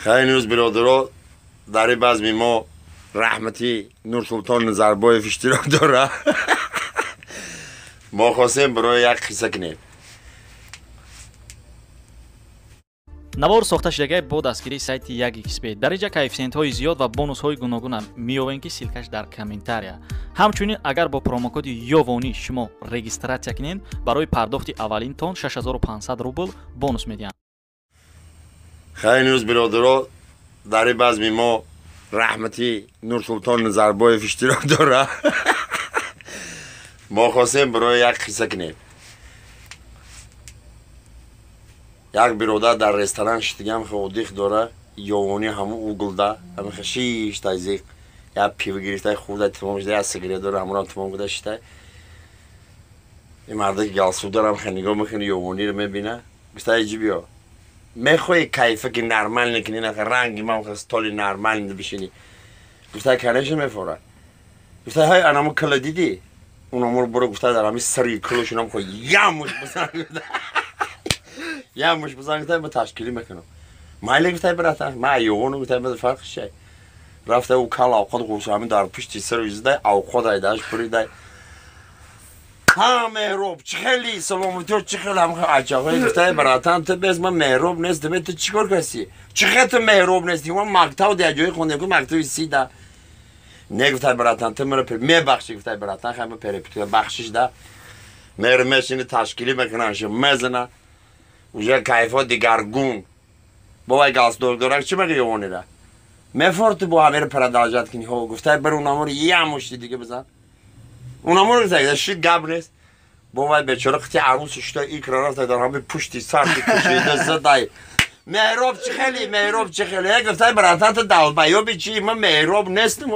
Хайр имрӯз бародаро дар ин базми мо раҳмати Нурсултон Назарбоев иштирок дорад. Мо хостем барои як қисса кунем. Навор сохта шудагай бо дастгирии сайти 1xb. Дар инҷа коэффисиентҳои зиёд ва бонусҳои гуногуна меёбем, ки ссылкаш дар комментария. Ҳамчунин агар бо промокоди Ёвонӣ шумо регистратсия кунед, барои пардохти аввалинтон 6500 рубл бонус медиҳанд. Хайр имрӯз бародаро дар ин базми мо раҳмати Нурсултон Назарбоев иштирок дорад. Мо хостем барои як қисса кунем. Як биродар дар ресторан шитигам одих дора, ёвонӣ ҳамун углда ҳамин шиштай зиқ як пиво гирифтай хӯрдай тамом шуда, як сигарет дора ҳамонам тамом куда шитай. Ин марда ки галсударам хе нигоҳ мекунӣ, ёвониро мебина, гуфта иҷи биё, мехоҳӣ кайфа ки нормал накунӣ, наха ранги ман ха столи нормал бишинӣ. Гуфта конечно мефора. Гуфта ҳай анаму кала дидӣ, унамуро буро, гуфта дар ҳами сари кулошунам хо ямуш бизан, ямуш бизан, гуфта ма ташкилӣ мекунам. Майли, гуфта братан, ма ёвону, гуфта фарқи чай. Рафта ӯ кал авқот хӯрса, ҳамин дар пушти сару издай авқот айдааш пуридай. Ҳа Меҳроб, чӣ хели саломатиё, чӣ хел ҳам аҷаб. Гуфта братан, ту без ман Меҳроб нестам, ту чӣ кор кардӣ? Чӣ хел ту Меҳроб нестӣ? Ман мактаб дар ҷое хондем, ку мактаби сида. Не, гуфта братан, ту маро мебахшӣ, гуфта братан, хай ма перепутка бахшиш да. Меҳр мешини ташкилӣ мекунан, ши мезана. Уже кайфо дигаргун. Бо вай галсдордорак чӣ мега ёвонира? Мефор ту бо ҳамеро продолжать кунӣ. Ҳо гуфта бар унаморо ямушти дига бизан. Унаморо гуфта шит гап нест. Бо вай бечора қити арӯси шуда икра рафта дар ҳами пушти сар кушида задай. Меҳроб чӣ хели, Меҳроб чӣ хели? Э гуфта братан, ту долбоёби чӣ? Ман Меҳроб нестам,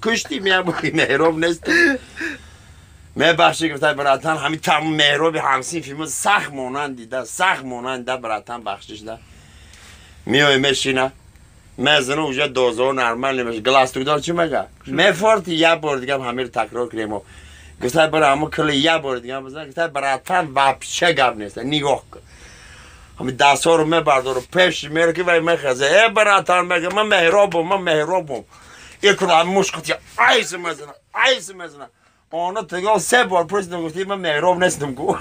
куштӣ меябои Меҳроб нестам. Мебахшӣ, гуфта братан, ҳами тамом Меҳроби ҳамсинфи мо сахт монанд дида, сахт монанд дида, братан бахшиш да. Миёй мешина. Мезана уже дозо нормал намеш. Галстукдор чӣ мега? Мефорти як бор дигам ҳамиро такрор кунем. Гуфта бара ҳамо кили як бор дигам бизан. Гуфта братан вообще гап нест. Нигоҳ кун. Ҳами дастҳоро мебардору пеш меро ки вай мехеза. Э братан мега ман Меҳробам, ман Меҳробам. Икра мушқати айс мезана, айс мезана. Оно тиго се бор пурсидам, гуфти ман Меҳроб нестам ку.